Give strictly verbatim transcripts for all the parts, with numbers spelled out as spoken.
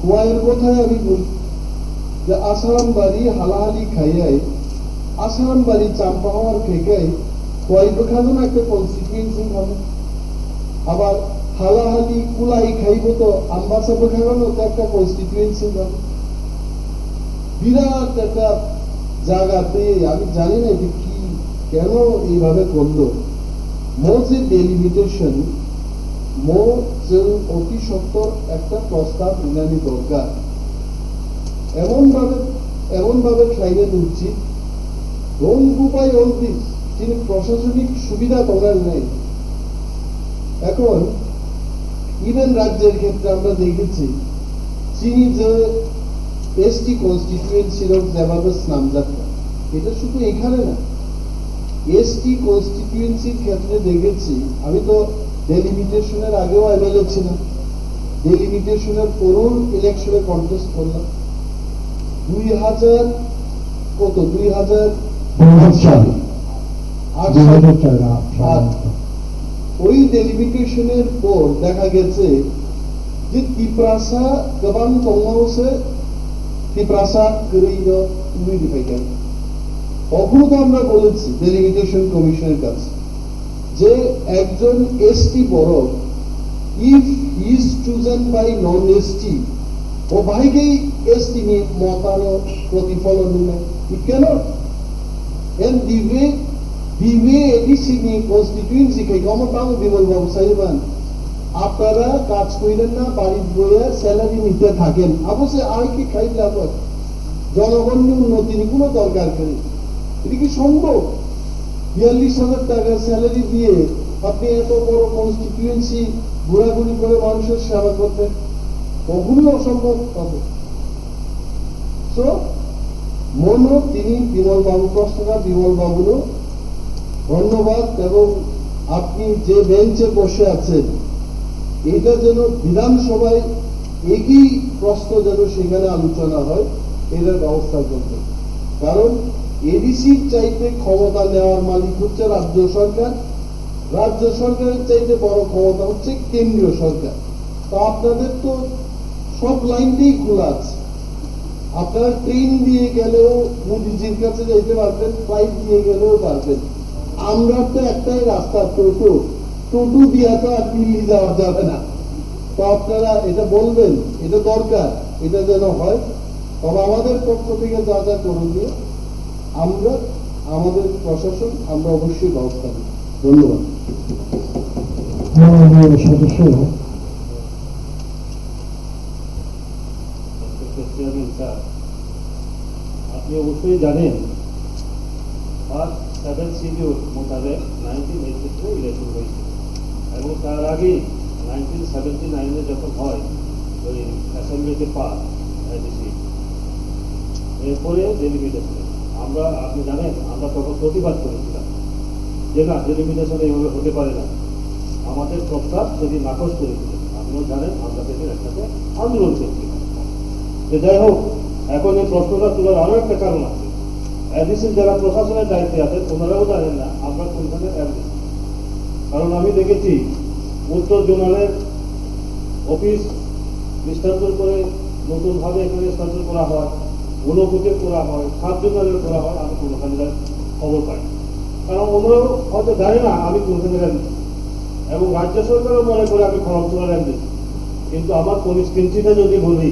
Kuwaior kotha ya bibul, je Asarambari halahali khaiyai, Asarambari Champahawar khaikai, Kuwai bwkhagono ekta constituency wngkha. Abar halahali Kulai khaibo to Ambasa bwkhagono to ekta constituency wngkha. Birat ekta jaga twi, ami jani na etu ki, keno eibhabe korlo. Mo je delimitation, mo chwng oti sottor ekta prostab rinani dorkar. Emon bhabe, emon bhabe khlaina uchit, don't go by all this, chini proshasonik subidha tongna nai. Ekhon, even rajyer khetre amra dekhechi, chini je S T constituency rok jebhabe snamjak, eta shudhu ekhane na, S T constituency-r khetre dekhechi, ami to delimitation-er ageo M L A chhilam, delimitation-er poror election-e contest korlam, dui hajar koto, dui hajar dui hajar char, dui hajar char, aat, aat. Oi delimitation-er por dekha geche je Tiprasa gabang tongmao se Tiprasa kwrwi no wngwi rwphai kha. Okhorno to amra bolechi delimitation commission-er kache je ekjon S T borok, if he is chosen by non S T, o bahai khe S T ni motano protifalon wngnai. It cannot. And the way, the way A D C ni constituency khai khe omo tamo Bimal babu saiman. আপনারা কাজ করেন না, বাড়িত বইয়া স্যালারি নিতে থাকেন। Abo se ai khe khai labo. জনগণের উন্নতির কোনো দরকার নেই। এটা কি সম্ভব? বিয়াল্লিশ হাজার টাকা স্যালারি দিয়ে আপনি এত বড় কনস্টিটিউয়েন্সি ঘোরাঘুরি করে মানুষের সেবা করবেন? কখনোই অসম্ভব হবে। So, mono tini Bimal babu, proshoka Bimal babuno dhonnobad, ebong apni je bench-e boshe achen, eta jeno bidhansabhai ekoi proshno jeno sekhane alochona hoy, etar byabostha korbe. Karon A D C-r chaite khomota newar malik hocche rajyo sorkar, রাজ্য সরকারের চাইতে বড় ক্ষমতা হচ্ছে কেন্দ্রীয় সরকার। তো আপনাদের তো সব লাইনটাই খোলা আছে। আপনারা ট্রেন দিয়ে গেলেও মোদিজির কাছে যাইতে পারবেন, ফ্লাইট দিয়ে গেলেও পারবেন। আমরা তো একটাই রাস্তা, টোটো। টোটো দিয়ে তো আর দিল্লি যাওয়া যাবে না। তো আপনারা এটা বলবেন, এটা দরকার, এটা যেন হয়। তবে আমাদের পক্ষ থেকে যা যা করণীয়, আমরা, আমাদের প্রশাসন, আমরা অবশ্যই ব্যবস্থা নেব। ধন্যবাদ। মাননীয় সদস্য। চেয়ারম্যান স্যার, আপনি অবশ্যই জানেন, ফার্স্ট সেভেন শিডিউল মোতাবেক নাইনটিন এইটি থ্রি ইলেকশন হয়েছিল এবং তার আগে নাইনটিন সেভেন্টি নাইনে যখন হয় ওই অ্যাসেম্বলিতে পাস এডিসি, এরপরে ডেলিমিটেশন। আমরা, আপনি জানেন, আমরা তখন প্রতিবাদ করেছিলাম যে না, ডেলিমিটেশন এইভাবে হতে পারে না, আমাদের প্রস্তাব সেটি নাকচ করে দিলেন। আপনিও জানেন, আমরা সেদিন একসাথে আন্দোলন করছিলাম। তো যাই হোক, এখন এই প্রশ্নটা তোলার আরো একটা কারণ আছে। এডিসির যারা প্রশাসনের দায়িত্বে আছেন, ওনারাও জানেন না আমরা কোনখানে এডিসি। কারণ আমি দেখেছি উত্তর জোনালের অফিস স্থানান্তর করে নতুনভাবে এখানে স্থানান্তর করা হয়, ঊনকোটির করা হয়, সাব জোনালের করা হয়, আমি কোনোখানকার খবর পাই না। কারণ ওনারাও হয়তো জানে না আমি কোনখানকার এডিসি। এবং রাজ্য সরকারও মনে করে আমি খড়গপুরের এডিসি। কিন্তু আমার কনস্টিটুয়েন্সিটা যদি বলি,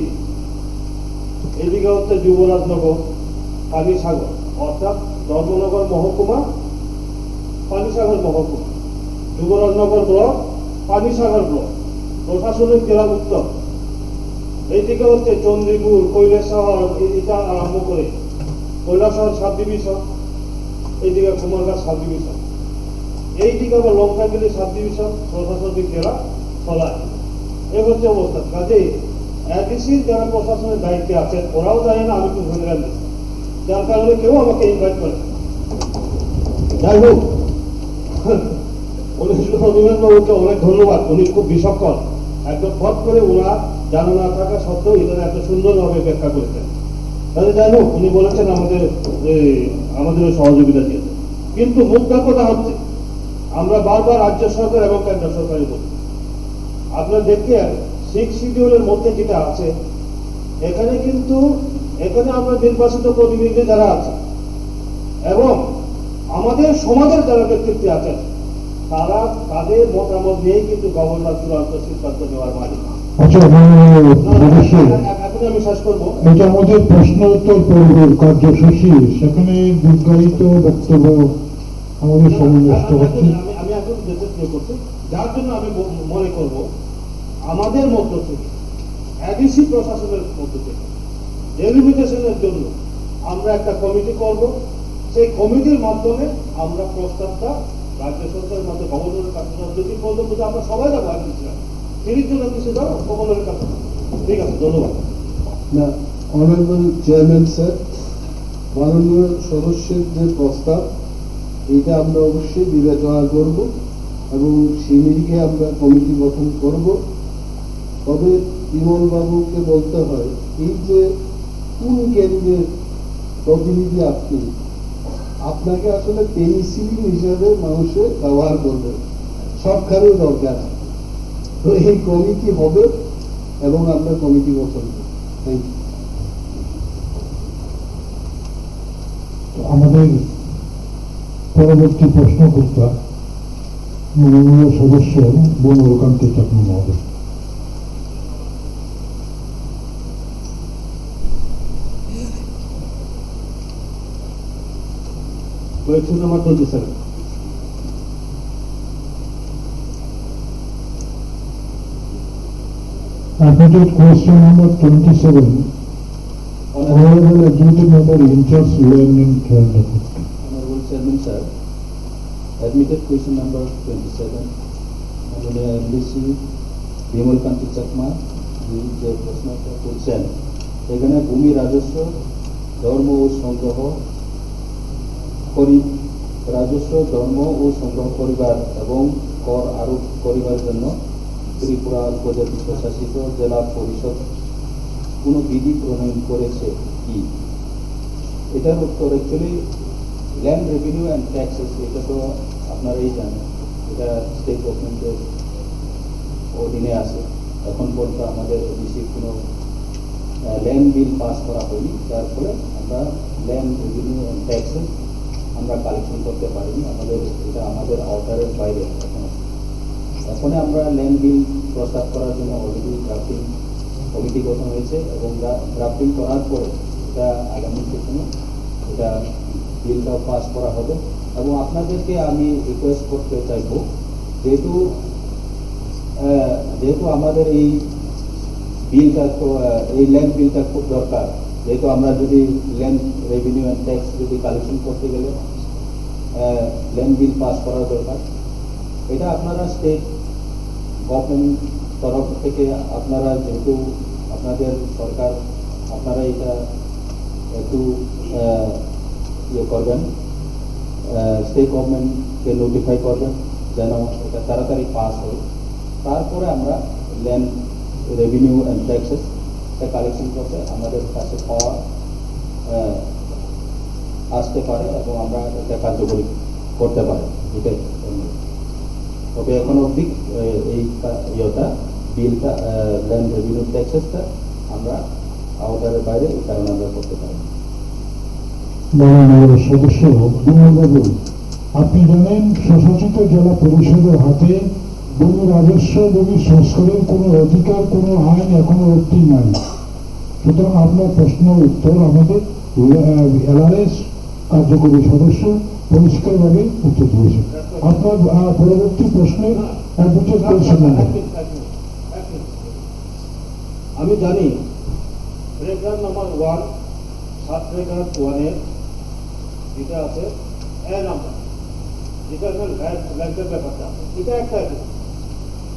এদিকে হচ্ছে যুবরাজনগর, পানিসাগর, অর্থাৎ ধর্মনগর মহকুমা, পানিসাগর মহকুমা, যুবরাজনগর ব্লক, পানিসাগর ব্লক, প্রশাসনিক জেলা উত্তর। এইদিকে হচ্ছে চণ্ডীপুর, কৈলাসহর, এ-, এটা আরম্ভ করে কৈলাসহর সাব ডিভিশন, এইদিকে কুমারঘাট সাব ডিভিশন, এইদিকে আবার লঙ্কাগিরি সাব ডিভিশন, প্রশাসনিক জেলা ধলাই। এই হচ্ছে অবস্থা। কাজেই এডিসির যারা প্রশাসনের দায়িত্বে আছেন, ওরাও জানে না আমি কোন ধরনের এডিসি, যার কারণে কেউ আমাকে ইনভাইট করে না। যাই হোক, উনি শুধু অনিমেষ বাবুকে অনেক ধন্যবাদ, উনি খুব বিচক্ষণ। একদম ফট করে ওনার জানা না থাকা সত্ত্বেও এটা এত সুন্দরভাবে ব্যাখ্যা করেছেন। তাহলে যাই হোক, উনি বলেছেন আমাদের, এই, আমাদেরও সহযোগিতা দিয়েছেন। কিন্তু মুদ্রা কথা হচ্ছে, আমরা বারবার রাজ্য সরকার এবং কেন্দ্র সরকারকে বলি, আপনারা দেখতে, সিক্স শিডিউলের মধ্যে যেটা আছে, এখানে কিন্তু, এখানে আমরা নির্বাচিত প্রতিনিধি যারা আছে এবং আমাদের সমাজের যারা ব্যক্তিত্ব আছেন, তারা তাদের মতামত নিয়েই কিন্তু গভর্নর চূড়ান্ত সিদ্ধান্ত নেওয়ার মালিক। আচ্ছা, মাননীয় না, না, সদস্য, এ-, এ-, এখন আমি শেষ করবো। এটা আমাদের প্রশ্ন উত্তর পর্বের কার্যসূচি, সেখানে দীর্ঘায়িত বক্তব্য আমাদের না, সময় না, নষ্ট আমি হচ্ছে। এখন, আমি, আমি এখন যেটা ইয়ে করছি, যার জন্য আমি ম-, মনে করব আমাদের মধ্য থেকে, এডিসি প্রশাসনের মধ্য থেকে ডেলিমিটেশনের জন্য আমরা একটা কমিটি করব। সেই কমিটির মাধ্যমে আমরা প্রস্তাবটা রাজ্য সরকারের মাধ্যমে গভর্নরের কাছে যদি পর্যন্ত আমরা সবাই যাবো, আমি বুঝলাম তিরিশ জন কিছু যাবো গভর্নরের কাছে। ঠিক আছে, ধন্যবাদ। না, অনারেবল চেয়ারম্যান স্যার, মাননীয় সদস্যের যে প্রস্তাব, এটা আমরা অবশ্যই বিবেচনা করব এবং সেই নিরিখে আমরা কমিটি গঠন করব। তবে বিমল বাবুকে বলতে হয়, এই যে কোন কেন্দ্রের প্রতিনিধি আপনি, আপনাকে আসলে পেনিসিলিন হিসাবে মানুষে ব্যবহার করবে, সবখানেই দরকার। তো এই কমিটি হবে এবং আমরা কমিটি গঠন করব। Thank you. তো আমাদের পরবর্তী প্রশ্নকর্তা মাননীয় সদস্য বনরকান্তি চাকমা মহোদয়। Question number twenty-seven. Admitted question number twenty-seven. Honorable Executive Member in charge, Land and Land Affairs. Honorable Chairman sir, admitted question number twenty-seven, মাননীয় এমডিসি বিমল কান্তি চাকমা জি যে প্রশ্নটা করছেন, এখানে ভূমি রাজস্ব, ধর্ম ও সংগ্রহ করি, রাজস্ব, ধর্ম ও সংগ্রহ করিবার এবং কর আরোপ করিবার জন্য ত্রিপুরা উপজাতি স্বশাসিত জেলা পরিষদ কোনো বিধি প্রণয়ন করেছে কি? এটার উত্তর actually land revenue and taxes, এটা তো আপনারাই জানেন, এটা স্টেট গভর্নমেন্টের অধীনে আছে। এখন পর্যন্ত আমাদের এডিসির কোনো, আহ, ল্যান্ড বিল পাস করা হয়নি, যার ফলে আমরা ল্যান্ড রেভিনিউ অ্যান্ড ট্যাক্সেস আমরা কালেকশন করতে পারিনি। আমাদের, এটা আমাদের অর্ডারের বাইরে এখন আছে। এখন আমরা ল্যান্ড বিল প্রস্তাব করার জন্য অলরেডি ড্রাফটিং কমিটি গঠন হয়েছে এবং ড্রা-, ড্রাফটিং করার পরে এটা আগামী সেশনে এটা বিলটাও পাস করা হবে। এবং আপনাদেরকে আমি রিকোয়েস্ট করতে চাইবো, যেহেতু, আহ, যেহেতু আমাদের এই বিলটা খুব, আহ, এই ল্যান্ড বিলটা খুব দরকার, যেহেতু আমরা যদি ল্যান্ড রেভিনিউ অ্যান্ড ট্যাক্স যদি কালেকশন করতে গেলে, আহ, ল্যান্ড বিল পাস করা দরকার। এটা আপনারা স্টেট গভর্নমেন্ট তরফ থেকে আপনারা যেহেতু আপনাদের সরকার, আপনারা এটা একটু, আহ, ইয়ে করবেন, আহ, স্টেট গভর্নমেন্টকে নোটিফাই করবেন যেন এটা তাড়াতাড়ি পাস হয়। তারপরে আমরা ল্যান্ড রেভিনিউ অ্যান্ড ট্যাক্সেস এটা কালেকশন করতে আমাদের কাছে পাওয়ার, আহ, আসতে পারে এবং আমরা এটা কার্যকরী করতে পারি। এটাই অনুরোধ। তবে এখন অবধি, আহ, এই কা-, ইয়েটা, বিলটা, আহ, ল্যান্ড রেভিনিউ ট্যাক্সেসটা আমরা অর্ডারের বাইরে, এই কারণে আমরা করতে পারি না। মাননীয় সদস্য বিমল বাবু, আপনি জানেন, স্বশাসিত জেলা পরিষদের হাতে ভূমি রাজস্ব, ভূমি সংস্কারের কোনো অধিকার, কোনো আইন এখনো অবধি নাই। সুতরাং আপনার প্রশ্ন উত্তর আমাদের, আহ, এলআরএস কার্যকরী সদস্য পরিষ্কারভাবে উত্তর দিয়েছেন। আপনার, আহ, পরবর্তী প্রশ্নের অ্যাডমিটেড কোয়েশ্চেন নাম্বার। আমি জানি, paragraph number one, sub paragraph ওয়ানের যেটা আছে, এ নাম্বার, যেটা আছে ল্যান্ড, ল্যান্ডের ব্যাপারটা, এটা একটা আছে।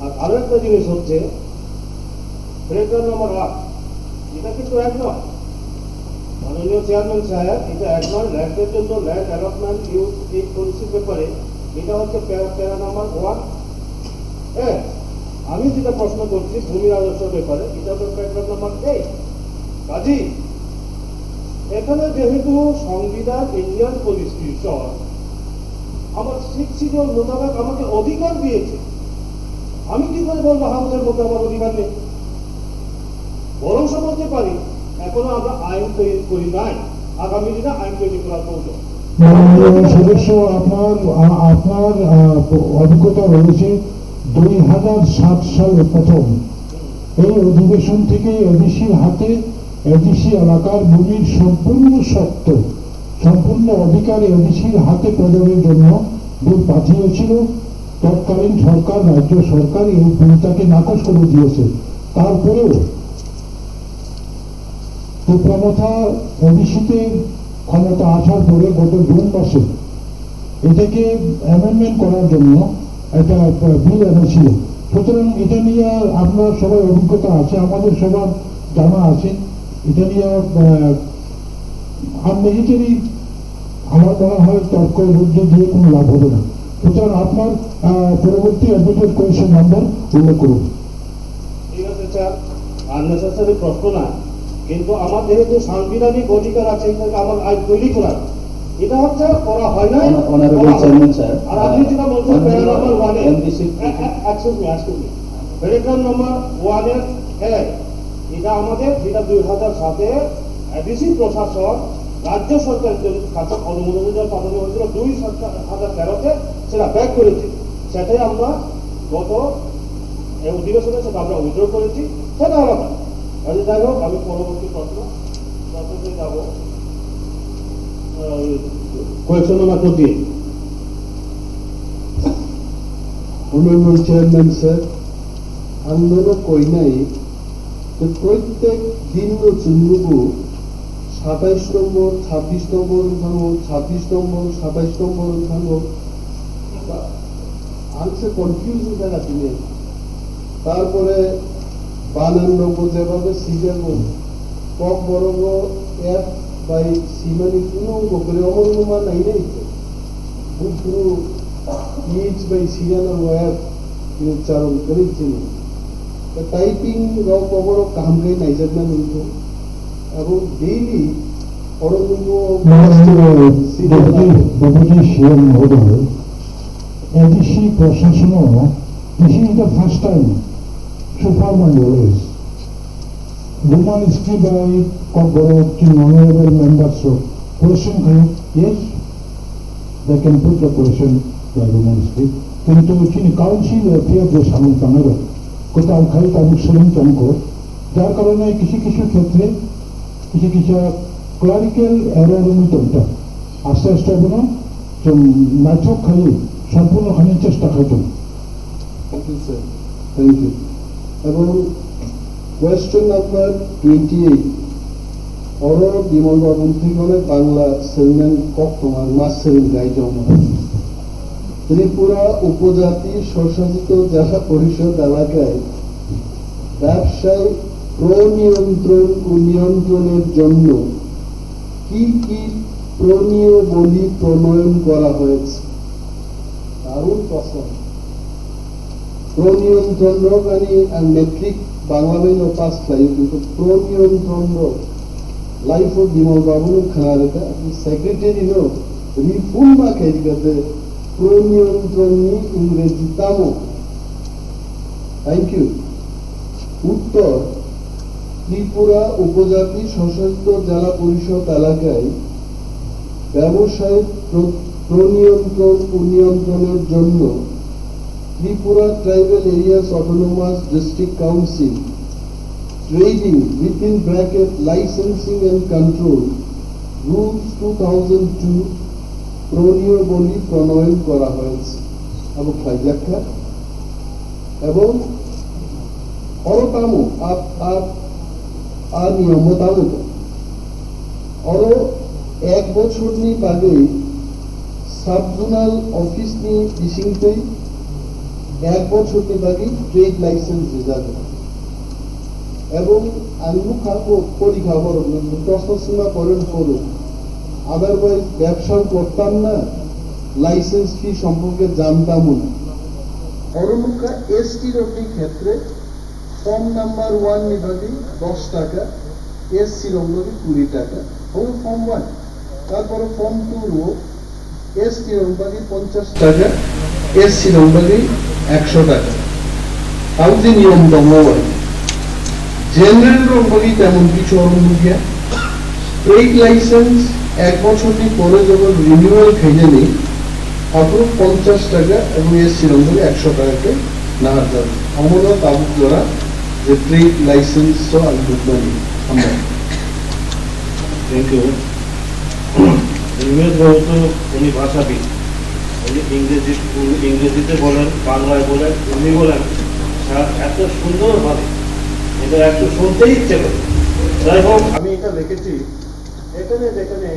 আর আরো একটা জিনিস হচ্ছে, প্যারাগ্রাফ নাম্বার ওয়ান, এটা কিন্তু এক নয়। মাননীয় চেয়ারম্যান সাহেব, এটা এক নয়, ল্যান্ডের জন্য ল্যান্ড অ্যালটমেন্ট ইউজ এই পলিসির ব্যাপারে, এটা হচ্ছে প্যারা, প্যারা নাম্বার ওয়ান। হ্যাঁ, আমি যেটা প্রশ্ন করছি ভূমি রাজস্বের ব্যাপারে, এটা হচ্ছে প্যারাগ্রাফ নাম্বার এইট। কাজী, এখানে যেহেতু সংবিধান, ইন্ডিয়ান কনস্টিটিউশন আমার সিক্স শিডিউল মোতাবেক আমাকে অধিকার দিয়েছে, আমি কি করে বলবো হাউসের মধ্যে আমার অধিকার নেই? বরং সমঝতে পারি, এখনো আমরা আইন তৈরি করি নাই, আগামী দিনে আইন তৈরি করার প্রয়োজন। মাননীয় সদস্য, আপনার, আ-, আপনার, আ, অভিজ্ঞতা রয়েছে দুই হাজার সাত সালে প্রথম এই অধিবেশন থেকে এডিসির হাতে এডিসি এলাকার ভূমির সম্পূর্ণ স্বত্ব, সম্পূর্ণ অধিকার এডিসির হাতে প্রদানের জন্য বিল পাঠিয়েছিল। তৎকালীন সরকার, রাজ্য সরকার এই বিলটাকে নাকচ করে দিয়েছে। তারপরেও টিপ্রামথা এডিসিতে ক্ষমতা আসার পরে গত জুন মাসে এটাকে অ্যামেন্ডমেন্ট করার জন্য একটা, আহ, বিল এনেছিল। সুতরাং এটা নিয়ে আপনার সবার অভিজ্ঞতা আছে, আমাদের সবার জানা আছে। এটা নিয়ে, আহ, আননেসেসারি আমার মনে হয় তর্ক যুদ্ধ দিয়ে কোনো লাভ হবে না। সুতরাং আপনার, আহ, পরবর্তী অ্যাডভোকেট কোয়েশ্চেন নাম্বার উল্লেখ করুন। ঠিক আছে স্যার, আননেসেসারি প্রশ্ন না, কিন্তু আমার যেহেতু সাংবিধানিক অধিকার আছে, এই জন্য আমার আইন তৈরি করার, এটা হচ্ছে করা হয় নাই, অনা-, অনারেবল করা হয়। চেয়ারম্যান স্যার, আর আপনি আহ, যেটা বলছেন, প্যারা নাম্বার ওয়ানে, এমডিসি এ-, এ-, excuse me, excuse me, paragraph number ওয়ানের এ, এটা আমাদের যেটা দুই হাজার সাতে এডিসি প্রশাসন রাজ্য সরকারের জন্য কাছে অনুমোদনের জন্য পাঠানো হয়েছিল দুই হাজার তেরোতে, সেটা ব্যাক করেছে। সেটাই আমরা গত এই অধিবেশনে সেটা আমরা উইথড্র করেছি, সেটা আলাদা। আচ্ছা, যাই হোক, আমি পরবর্তী প্রশ্ন, প্রশ্নতে যাব। আহ, কোয়েশ্চেন নাম্বার টু দিয়ে। Honorable Chairman sir, ang nono koinai, tei proitek din no chwng nugo, satais nombor, chhabbish nombor wngkhango, chhabbish nombor, satais nombor wngkhango. Ba-, ang se confuse wngkha tini. Tarpore banan rokbo jebhabe sijago, Kokborok o F bai simani kuno wngbo kwrwi, omo rwno ma nainai khe. Buphuru H bai sijana o F ni uchcharon kwrwi chini. Typing rok oborok kaham khe naijakna nangkho. Abo daily oro nungbo Master Deputy, Deputy C M Mohoday, A D C Prashasan, this is the first time, so far my knowledge, Roman script by Kokborok chini honorable members rok question khayo, yes, they can put the question by Roman script. Kintu chini council affair je samung tangnai rok kwtal khai tabuk swrwng tongkho, jar karone kisu kisu khetre kisa kisa clerical error wngwi tongkha. Aste aste abono chwng naithok khaiwi sompurno khainani chesta khai tongo. Thank you, sir. Thank you. Ebong question number twenty-eight. Oro Bimal Babu thik onek Bangla swrwngnani kok tongo, ang ma swrwng gai joma. Tripura Upojati Swshasito Jela Porishod elakay ব্যবসায় প্রনিয়ন্ত্রণ ও নিয়ন্ত্রণের জন্য কি কি প্রনিয়মাবলী প্রণয়ন করা হয়েছে? দারুণ প্রশ্ন। প্রনিয়ন্ত্রণ rok ani ang matric Bangla bai no pass khlaio, kintu প্রনিয়ন্ত্রণ rok life o Bimal Babu no khna rwkha, secretary no refund ma khairikha je প্রনিয়ন্ত্রণ ni Ingreji tamo? Thank you. উত্তর, ত্রিপুরা উপজাতি স্বশাসিত জেলা পরিষদ এলাকায় ব্যবসায় প্র-, প্রনিয়ন্ত্রণ ও নিয়ন্ত্রণের জন্য Tripura Tribal Areas Autonomous District Council Trading, within bracket, Licensing and Control Rules two thousand two প্রনিয়মাবলী প্রণয়ন করা হয়েছে। Abo khlaijak kha. Ebong oro tamo, a, a, a niyomo tamo to. Oro ek bochorni bagwi sub-zonal office ni bisingtwi ek bochorni bagwi trade license rijago. Ebong ang nukha bo porikha borokno, proshno swngma pore phuru. Otherwise, ব্যবসা করতাম না, license fee সম্পর্কে জানতামও না. Oro nukha S T rokni khetre form number one ni bagwi dos taka, S C rok bagwi kuri taka. Obo form one. Tarpore form two rwo S T rok bagwi ponchash taka, S C rok bagwi ekso taka. Tao je niyom tongo bai. General rok boni temon kichu oro nukya. Trade license ek bochorni pore jokhon renewal khainani, aphuru ponchash taka ebong S C rok boni eksho taka khe naharjak. Omono tabuk jora je trade license o ang nukmani. Hambai. Thank you. ইংরেজ বাবু তো উনি ভাষাবিদ, উনি ইংরেজি, উনি ইংরেজিতে বলেন, বাংলায় বলেন, উনি বলেন, স্যার, এত সুন্দরভাবে, এটা একটু শুনতেই ইচ্ছে করে। যাই হোক, আমি এটা লিখেছি, এখানে যেখানে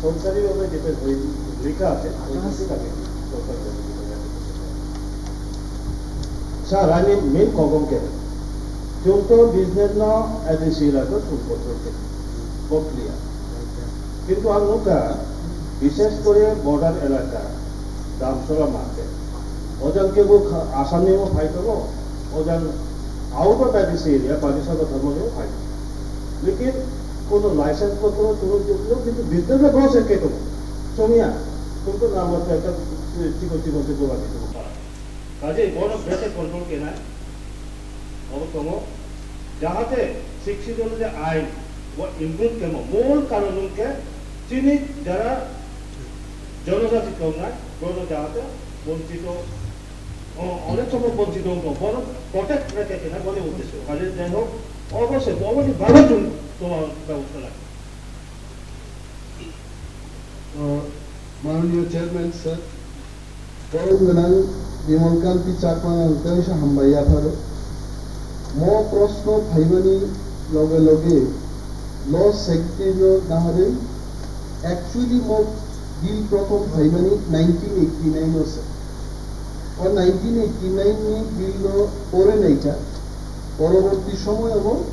সরকারিভাবে যেটা হয়ে লেখা আছে, ওই জিনিসটাকে সরকারিভাবে লেখা আছে। Sir, ani main kok wngkhe, chwngto business no A D C rok o chwng kotor khe, bo clear. Kintu ang nukha, bishesh kore border elaka, Damsora market. O jang kebo kha-, Assam ni bo phai tongo, o jang out of A D C area, Panisagar dharma bo phai tongo. Lekin kono license potro, kono joglo, kintu business no bo se khe tongo. Chwngya, kintu namo ekta chikon chikon se dogan di tongo para. Kaje bono bese control kena obo tongo, jahate Sixth Schedule je ain bo improve kemo, mol karon wngkhe chini jara jonojati tongnai, bono jahate bonchito, o-, onek somoy bonchito wngkho, bono protect khe kena boni uddesho. Kaje jai hok, obo se, oboni bagwi chwng tongma bebosta lai. O, Mananiyo Chairman sir, borom gwnang Bimal Kanti Chakma ang teisa hambai yapharo. Mo proshno phaimani loge loge law secretary no naharwi, actually mo bill prothom phaimani nineteen eighty-nine o se. O nineteen eighty-nine ni bill no pore naikha, poroborti somoyo bo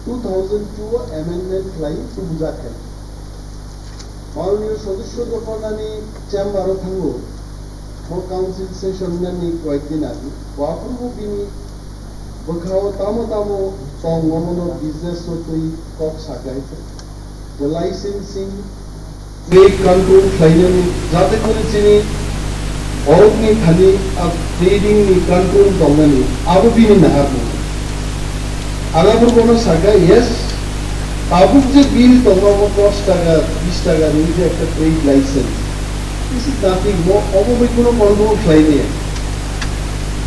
two thousand two o amendment khlai tubujak khe. Mananiyo sodosyo jokhon ani chamber o thango, bo council session nani koyek din age, bo aphuru bo bini bwkhao tamo tamo tong omono business no twi kok sakai khe. The licensing trade control khlainani, jate kori chini borokni thani a trading ni control tongnani, abo bini naharmung. Ang abo bono sakha, yes, tabuk je bill tongma bo dos taka, bis taka ni je ekta trade license, this is nothing, mo obo bai kuno control khlainaya.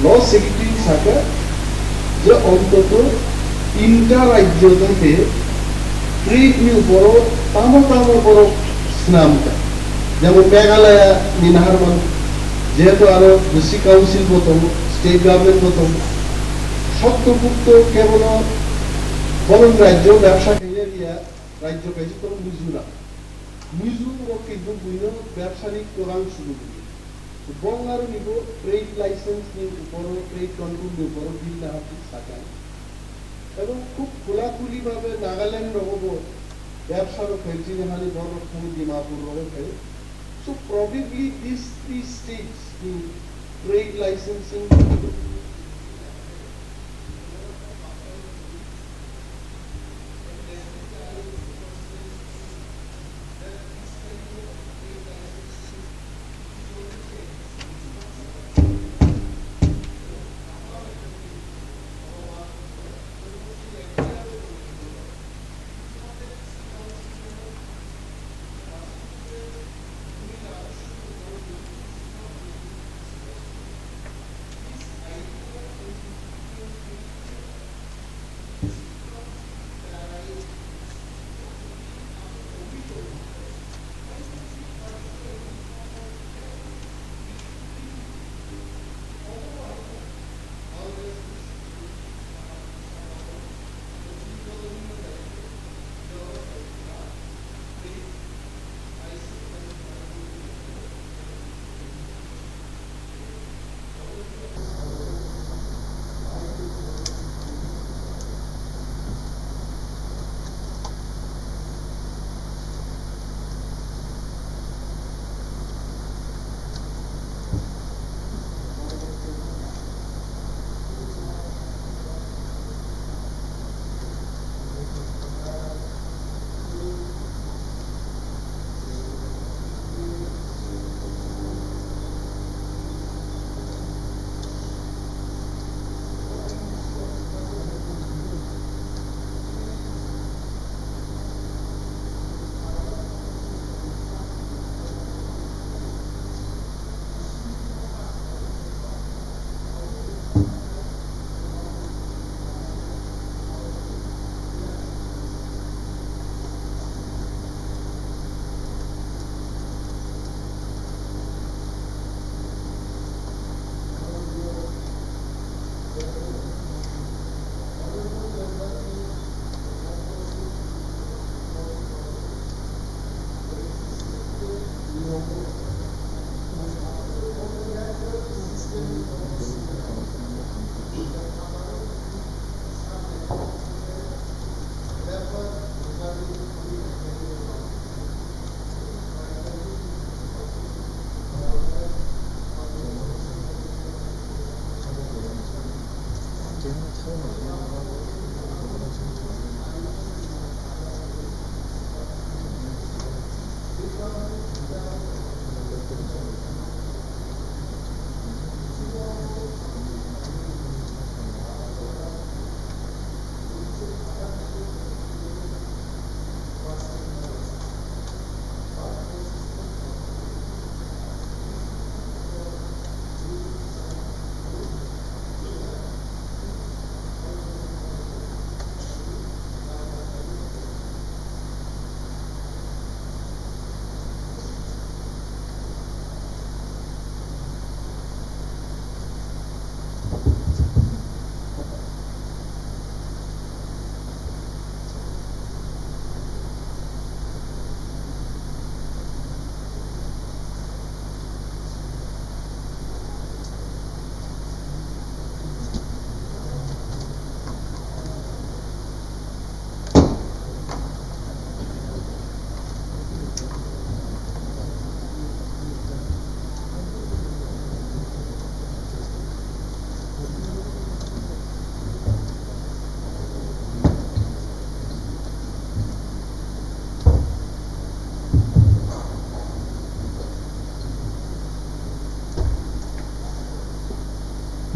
Law secretary sakha je ontoto tinta rajyo theke trade ni uporo tamo tamo borok swnam kha. Jemon Meghalaya ni naharmano, jehetu aro district council bo tongo, state government bo tongo, sokto pukto kebono boron rajyo bebsa khaina riya, rajyo kaisa tongo Mizoram. Mizo o kintu buino bebsani kwbang sujuk rwi. Bong aroni bo trade license ni uporo, trade control ni uporo bill nahardi sakha. Ebong khub khulakhuli bhabe Nagaland rogo bo bebsa rok khai, chini hani borok thani Dimapur rogo khai. So probably these three states ni trade licensing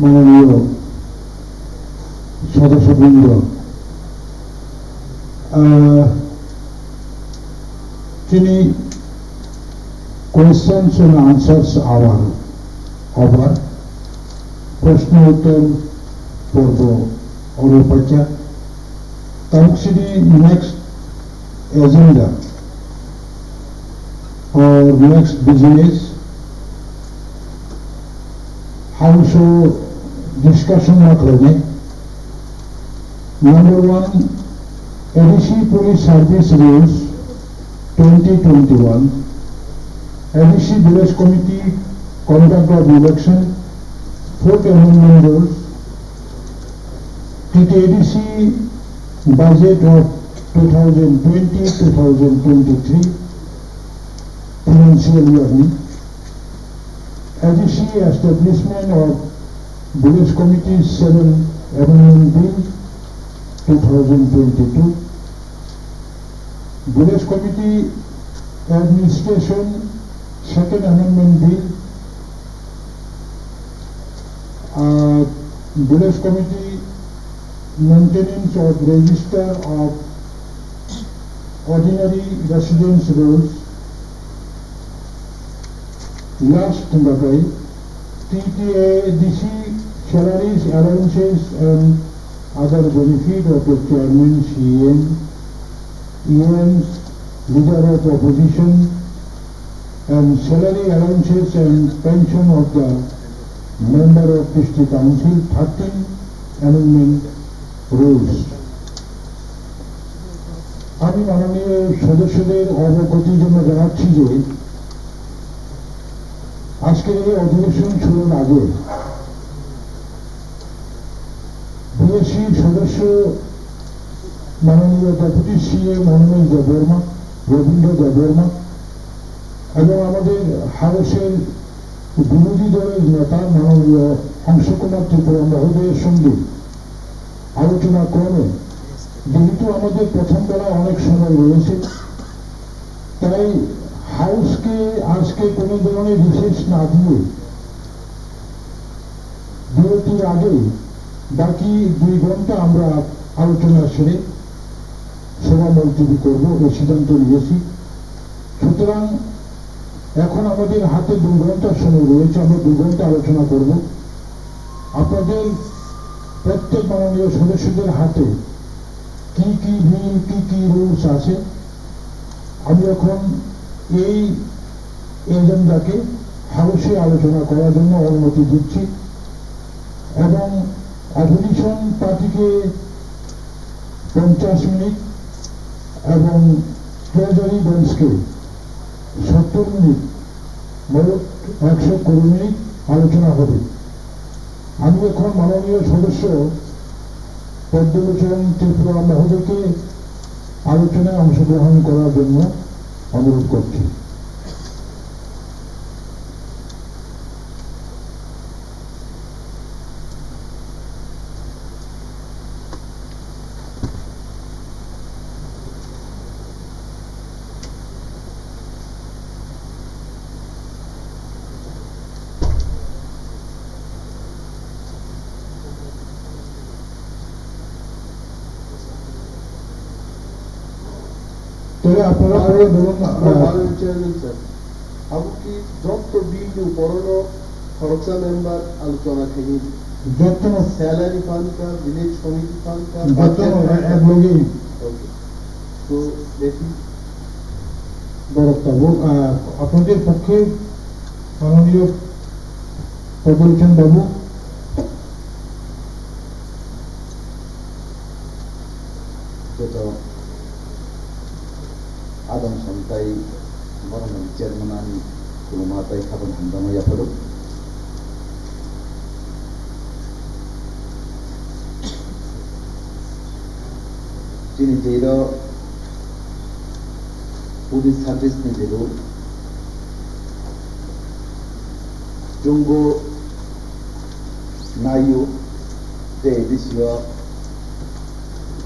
Mananiyo sodosyo brindo, ah, tini questions and answers hour over, proshno uttor porbo oro paikha. Tabuk sini next agenda or next business, House o discussion ma khlainai. Number one, A D C Police Service Rules twenty twenty-one, A D C Village Committee Conduct of Election, Fourth Amendment Rules, T T A D C budget of two thousand twenty, two thousand twenty-three financial year ni, A D C Establishment of Village Committee Seven Amendment Bill two thousand twenty-two, Village Committee Administration Second Amendment Bill, uh, Village Committee Maintenance of Register of Ordinary Residence Rules, last tongbakai T T A D C Salaries, Allowances and Other Benefit of the Chairman, C E M, E Ms, Leader of Opposition, and Salary Allowances and Pension of the Member of District Council, thirteen Amendment Rules. আমি মাননীয় সদস্যদের অবগতির জন্য জানাচ্ছি যে আজকের এই অধিবেশন শুরুর আগে বিএসসি সদস্য মাননীয় ডেপুটি সিএম অনিমেষ দেববর্মা, রবীন্দ্র দেববর্মা এবং আমাদের হাউসের বিরোধী দলের নেতা মাননীয় অংশ কুমার ত্রিপুরা মহোদয়ের সঙ্গে আলোচনা ক্রমে, যেহেতু আমাদের প্রথম বেলা অনেক সময় রয়েছে, তাই হাউসকে আজকে কোনো ধরনের রিসেস না দিয়ে বিরতির আগে বাকি দুই ঘন্টা আমরা আলোচনা সেরে সভা মুলতবি করব, এই সিদ্ধান্ত নিয়েছি। সুতরাং এখন আমাদের হাতে দুই ঘন্টা সময় রয়েছে, আমরা দুই ঘন্টা আলোচনা করব। আপনাদের প্রত্যেক মাননীয় সদস্যদের হাতে কি কি বিল, কি কি রুলস আছে, আমি এখন এই এজেন্ডাকে হাউসে আলোচনা করার জন্য অনুমতি দিচ্ছি এবং অপোজিশন পার্টিকে পঞ্চাশ মিনিট এবং ট্রেজারি বেঞ্চকে সত্তর মিনিট মোট একশো কর্মী আলোচনা হবে। আমি এখন মাননীয় সদস্য পদ্মলোচন ত্রিপুরা মহোদয়কে আলোচনায় অংশগ্রহণ করার জন্য অনুরোধ করছি। তবে আপনারা সবাই বলুন না, আমার আহ, মাননীয় chairman sir, abo ki jotto bill ni upor no khoroksa member alochona khaini? Jotto no. Salary phan kha, village committee phan kha, jotto no, budget phan kha? Ek loge. Okay. So, দেখি। বরক tabuk, আহ, আপনাদের পক্ষে মাননীয় পদ্মলোচন বাবু। Joto adong som tai borok ni chairman ani khuluma tai khabang hamjakma yapharo. Chini jail o police service ni jail o chwngbo naio je A D C o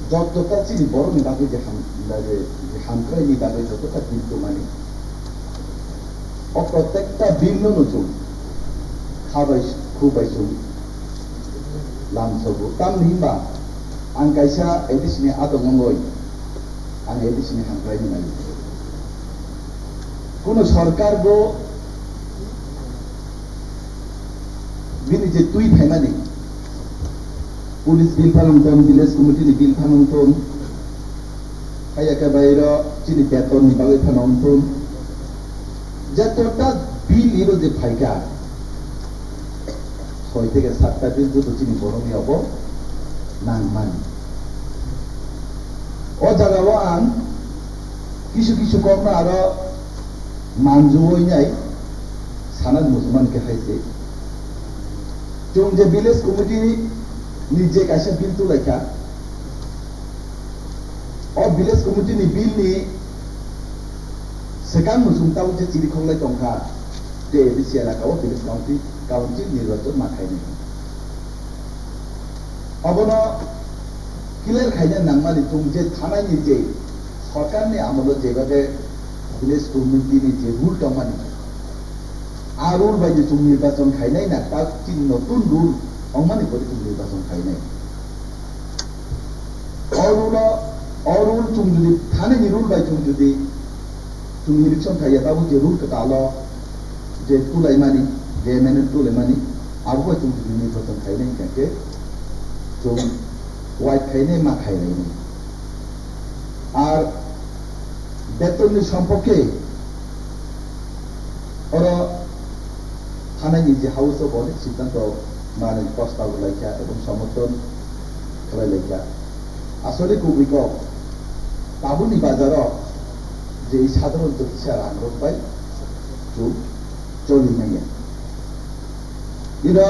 joto ta chini borok ni bagwi je ham, je, je hamkrai ni bagwi joto ta bill tongmani. O protekta bill no no chwng kha bai, khu bai chwng lamsogo. Tamni hwnba ang kaisa A D C ni adong wngoi, ang A D C ni hamkrai ni nai. Kuno sorkar bo bini je twi phaimani, police bill phanang ton, village committee ni bill phanang ton, Haiya khe bai ro chini beton ni bagwi phano wngthun. Joto ta bill iro je phaikha, soi theke satta bill joto chini borok ni obo nangmani. O jaga o ang kisu kisu kokno aro manjuwi nai sana muchungmani khe hai se. Chwng je village committee ni je kaisa bill tulaikha, O village committee ni bill ni swkang muchung tabuk je chiri khonglai tongkha, je A D C elaka o village council, council nirbachon ma khainai. Obono clear khaina nangmani chwng je thanai ni je sorkar ni amolo jebabe village committee ni je rule tongmani, a rule bai je chwng nirbachon khainai na, ta chini notun rule ongmani pore chwng nirbachon khainai. O rule o, o rule chwng jodi thani ni rule bai chwng jodi chwng election khaiya, tabuk je rule kwtal o je tulaimani, je amendment tulaimani, abo bai chwng jodi nirbachon khainai hwnkha khe chwng wai khainai ma khainai. Ar beton ni sompokke oro thanai ni je house o bo onek siddhanto manwi prostab rwlaikha ebong somorthon khlailaikha. Asole kubui kok tabukni bazar o je sadharon to kisa rang rok bai chwng choli manya. Bino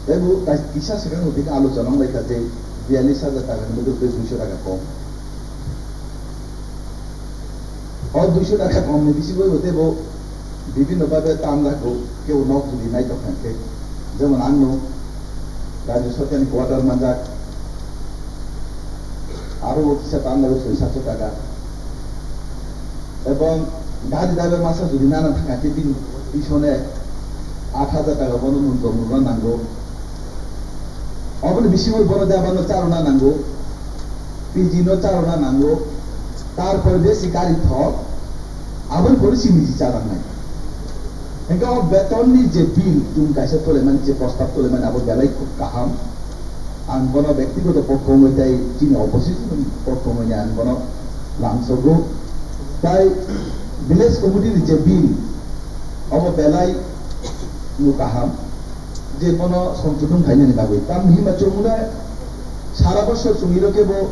teibo kisa swkang no tini alochona wnglaikha je biyalish hajar taka ni bwdwk tei duiso taka kom. O duiso taka kom ni bisingo bo teibo bibinno babe tam lago, kebo nok jodi naitok kha khe, jemon ang no Rajya Sorkar ni quarter manjak, aro o kisa tam lago soi satso taka. Ebong gari driver masa jodi nana thangkha khe bini pisone aat hajar taka bono mung tongmungno nango. Oboni bisingo bono debano charwna nango, P G no charwna nango, tarpore besi gari thok, aboni pore simi ji chajaknai. Hingke o betonni je bill chwng kaisa tulaimani, je prostab tulaimani, abo belai khub kaham. Ang bono bektigoto pokho wngwi tei chini opposition ni pokho wngwi ang bono lamsogo. Tai village committee ni je bill, obo belai no kaham, je bono songsodhon khainani bagwi. Tamni hwnba chwng le sara bosor chwng iro kebo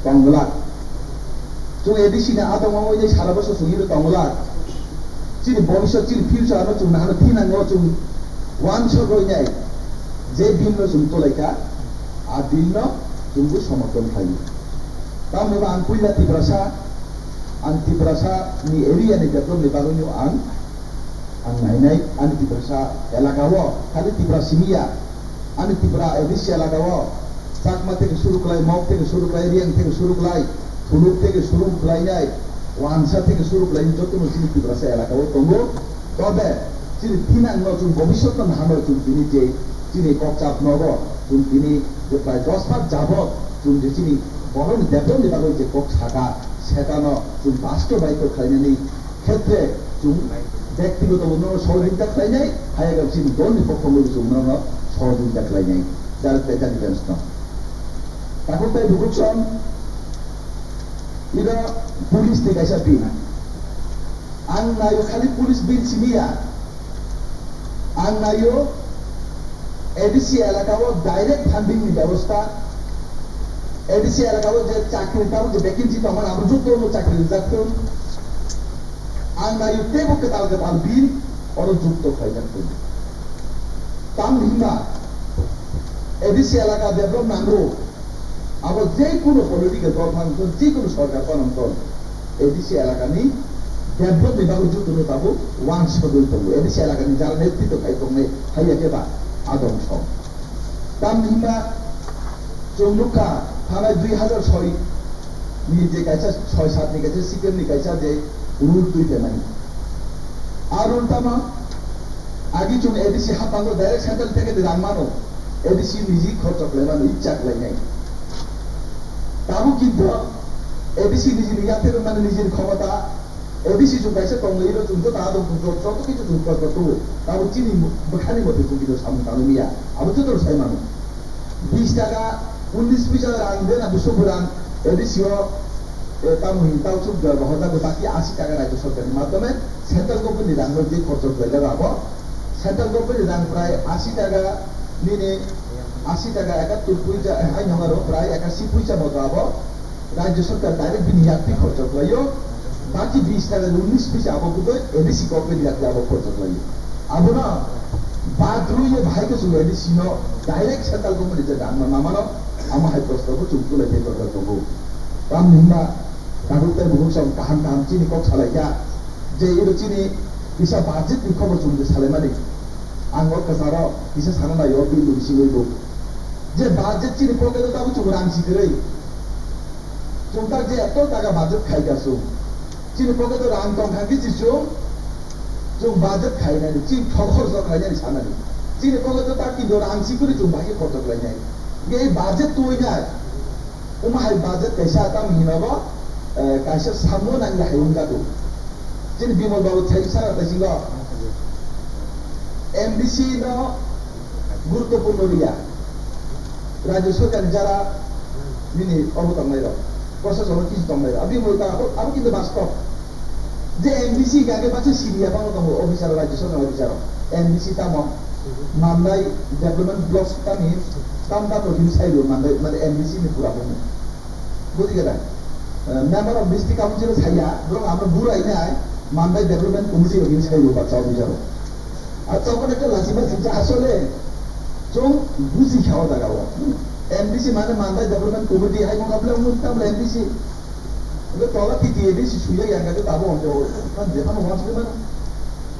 tongglak. Chwng A D C ni adongo wngwi sara bosor chwng iro tongglak. Chini bhobishyot, chini future no chwng nahano thinango chwng wansok roinai je bill no chwng tulaikha, a bill no chwngbo somorthon khlaio. Tamni ba ang puila Tiprasa, ang Tiprasa ni area ni development ni bagwi no ang, ang nainai ani Tiprasa elaka o, khali Tipra simi ya, ani Tipra A D C elaka o, Chakma theke suru khlai, Mok theke suru khlai, Riang theke suru khlai, Thuluk theke suru khlainai, Wansa theke suru khlai, joto no chini Tiprasa elaka o tongo. Tobe chini thinang no chwng bhobishyot no nahano chwng tini je chini kokchap nogo chwng tini je prai dos mas jabot chwng je chini borok ni development ni bagwi je kok saka, seta no chwng basto bai kok khlainani khetre chwng bektigoto no sohojogita khlainai, hai eba chini dol ni pokhong bai chwng no sohojogita khlainai. Jar teta defense no. Takhuk tai bukhuk song, ino police ni kaisa bill. Ang naio khali police bill simi ya. Ang naio A D C elaka o direct funding ni bebosta. A D C elaka o je chakri tamo je vacancy tongmani abo joto no chakri rijak thung. Ang naio teibo kwtal kwtal bill oro jukto khlaijak thung. Tamni hwnba A D C elaka develop nango. Abo je kunu political dol phano tong, je kunu sorkar phano tong, A D C elakani develop ni bagwi jotono tabuk wansugwi tongo. A D C elakani jara netritw khai tongnai, hai ya khe ba adong song. Tamni hwnba chwng nukha, thanai dui hazar soi ni je kaisa, soi sat ni kaisa C P M ni kaisa je rule twi phaimani. A rule tamo, agi chwng A D C haphango direct central theke rang mano, A D C niji khorcho khlai mano, icha khlai nai. Tabuk kintu A D C nijini yathek mani nijini khomota, A D C chwng kaisa tonglaio, chwng joto adong tong, joto, joto kichu chwng khorcho tubu. Tabuk chini bwkhani mote chwng kichu samung tangwi manya. Abo joto sai mano. Bis taka, unnis poisa rang de na Biswampu rang, A D C o, e, tamo hin tau chuk jor bahor jago, baki asi taka rajya sarkar ni madhyome central government ni rang bai je khorcho khlai jago abo. Central government ni rang prai asi taka nini asi taka ekattor poisa, eh, hai nong aro prai ekasi poisa moto abo. Rajya sarkar direct bini yakti khorcho khlaio, baki bis taka unnis poisa abo budoi A D C government yakti abo khorcho khlaio. Abono bad rwiye bahai khe chwng A D C no direct central government je rang ma mamano, amo hai prosto bo chwng tulai thai torkar tongo. Tamni hwnba tabuk tei bukhuk song kaham kaham chini kok salai kha, je iro chini kisa budget ni khobor chwng je salaimani. Ang o kwcharo kisa sana nai o bill ni bisingwi bo. Je budget chini pocket o tabuk chwng rang si kwrwi. Chwng tak je eto taka budget khai kha chwng. Chini pocket o rang tong kha khe si chwng, chwng budget khai nai, chini thok khorcho khai nai sanani. Chini pocket o tak kinto rang si kwrwi chwng bahai khorcho khlai nai. Hwnkhe ei budget twi nai. Omo hai budget kaisa tamo hino bo, eh, kaisa samung nang ya hai wng jago. Chini Bimal babu thai sara taisingo M D C no guruttopurno liya. Rajya sarkar ni jara nini obo tongnai rok, proshasano kisu tongnai rok. Abi mui ta abo, abo kintu bastob. Je M D C hingka khe baksa sini ya bangno tongo officer, Rajya sarkar officer rok. M D C tamo Mandai development blocks tamo tam tam rok hini sai rw Mandai, mane M D C ni pura bumu. Buji khe da? Eh, member of district council saya, borok amo burai nai, Mandai development committee rok hini sai rw baksa officer rok. Ar tokon ekta lachima singsa asole chwng buji kha o jaga o. M D C mane Mandai Development Committee hai mokha bwlai wng tabla M D C. Ebe tola T T A D C suya yang khe tabo onde o. Kan je phano wansukwi mano.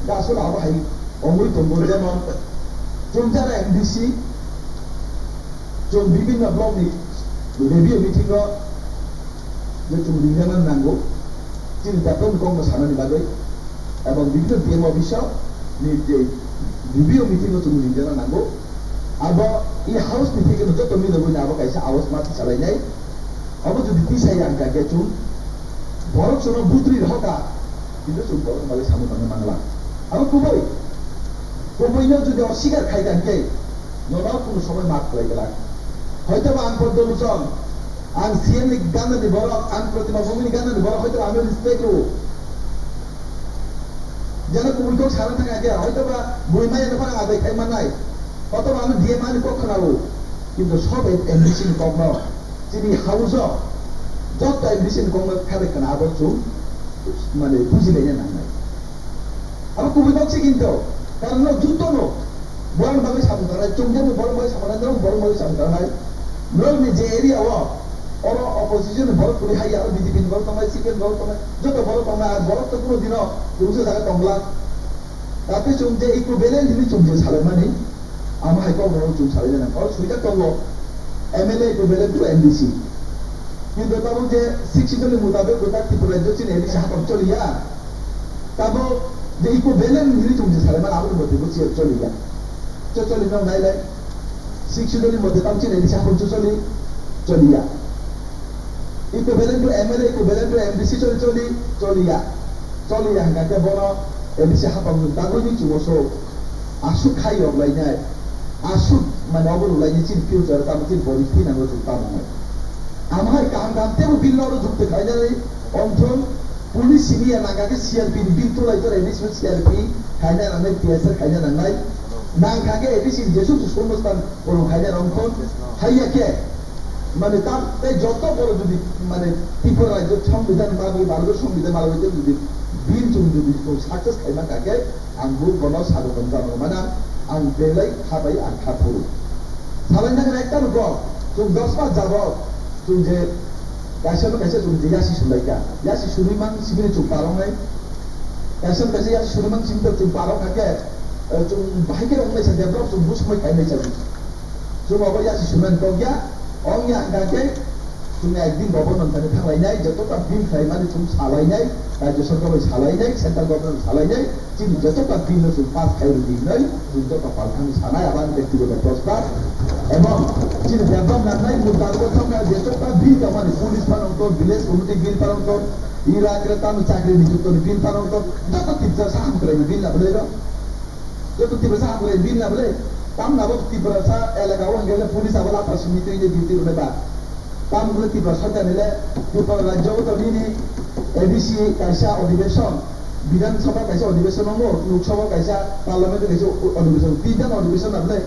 Da asole abo hai ongwi tongo jemon chwng jara M D C chwng bibinno block ni review meeting o je chwng ringjana nango, chini development kokno sanani bagwi, ebong bibinno D M office o ni je review meeting o chwng ringjana nango. Abo e house ni theke no joto milogwi no abo kaisa awas ma tisalainai. Abo jodi tisai ya wngkha khe chwng borok chwngno budri rohorkha, kintu chwng borok ni bagwi samung tangwi mangla. Abo kubui. Kubuino jodi oswikar khai kha hwnkhe, nono kunu somoi maaf khlai glak. Hoitoba ang Pradyot Luchon, ang C M ni gana ni borok, ang Protima Bhumi ni gana ni borok, hoitoba ano respect rwo. Jeno kubui kok sana thang khe, hoitoba bui maya no phano adai khai mannai. Hoitoba ano D M ani kok khna rwo. Kintu sob M D C ni kok no, chini house o, joto M D C ni kok no kha de khna abo chwng, mane, buji laina nangnai. Abo kubui kok se kinto. Karon no juto no. Borok bagwi samung tangnai, chwng jani borok bagwi samung tangnai, norok borok bagwi samung tangnai. Norok ni je area o, oro opposition ni borok kwrwi hai ya, aro B J P ni borok tongnai, C P M ni borok tongnai, joto borok tongnai, ar borok to kuno dino kwrwngsa jaga tongla. Tate chwng je equivalent hinwi chwng je salaimani, amo hai kok rok chwng salaina nang. Oro swijak tongo, M L A equivalent to M D C. Kintu tabuk je sixth schedule ni mutabik kwtal Tripura rajyo chini M D C hapang choliya. Tabuk je equivalent hinwi chwng je salaimani, aboni mote bo choliya. Cho choli nang nailai. Sixth schedule ni mote tamo chini M D C hapang cho choli, choliya. Equivalent to M L A, equivalent to M D C choli, choli, choliya. Choliya hwnkha khe bono M D C hapang ni bagwi ni chwng so aswk khai rok lainai, aswk mane obo rwlainai chini future tamo chini body thinango chwng tamo nai. Amo hai kaham kaham tebo bill no rw jukte khainani ongthong police simi ya nangkha khe C R P ni bill tulai tor M D C C R P khaina nangnai, T S R khaina nangnai. Nangkha khe M D C ni jesuk songmostan borok khaina rongthon. Haiya khe mane tam tei joto borok jodi mane Tripura rajyo songbidan magwi, Bharoto songbidan magwi jodi bill chwng jodi chwng success khaima kha khe ang bo bono sadokan janao mano, ang belai kha bai ang kha phuru. Salai nang ekta rwgo, chwng dos mas jabok, chwng je kaisa no kaisa chwng je yasi sulai kha. Yasi suri mang sibini chwng parong nai. Kaisa no kaisa yasi suri mang sibini chwng parong kha khe, eh, chwng bahai khe rong nai sa develop chwng bo somoi khai nai sa. Chwng obo yasi suri mang kok ya, ong ya hwnkha khe, Chwng ekdin bo bono thani thanglainai, joto ta bill khlaimani chwng salainai, rajya sarkar bai salainai, central government bai salainai, chini joto ta bill no chwng pass khai rwdi hinwi, chwng joto pal thangwi sanai, abani bektigoto prostab. Ebong chini bebak nangnai mudda rok thangkha, joto ta bill tongmani, police phanang tor, village committee bill phanang tor, ira kre tamo chakri nijukto ni bill phanang tor, joto Tiprasa hamkraini bill na belai rok. Joto Tiprasa hamkrai bill na bwle, tamni abo Tiprasa elaka o hwnkhe police abo lapha simi twi duty rwnai ba. Tamni bwle Tiprasa sarkar ni le Tripura rajyo o to nini A D C kaisa adhibeshon, Bidhan Sabha kaisa adhibeshon wngo, Lok Sabha kaisa, Parliament kaisa adhibeshon, tinta adhibeshon na bwle.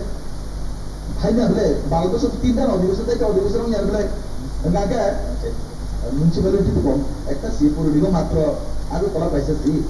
Hai na bwle, Bharat borso tinta adhibeshon, tei adhibeshon wngya bwle. Hwnkhe municipality to kom, ekta si puri digo matro, aro tola kaisa si.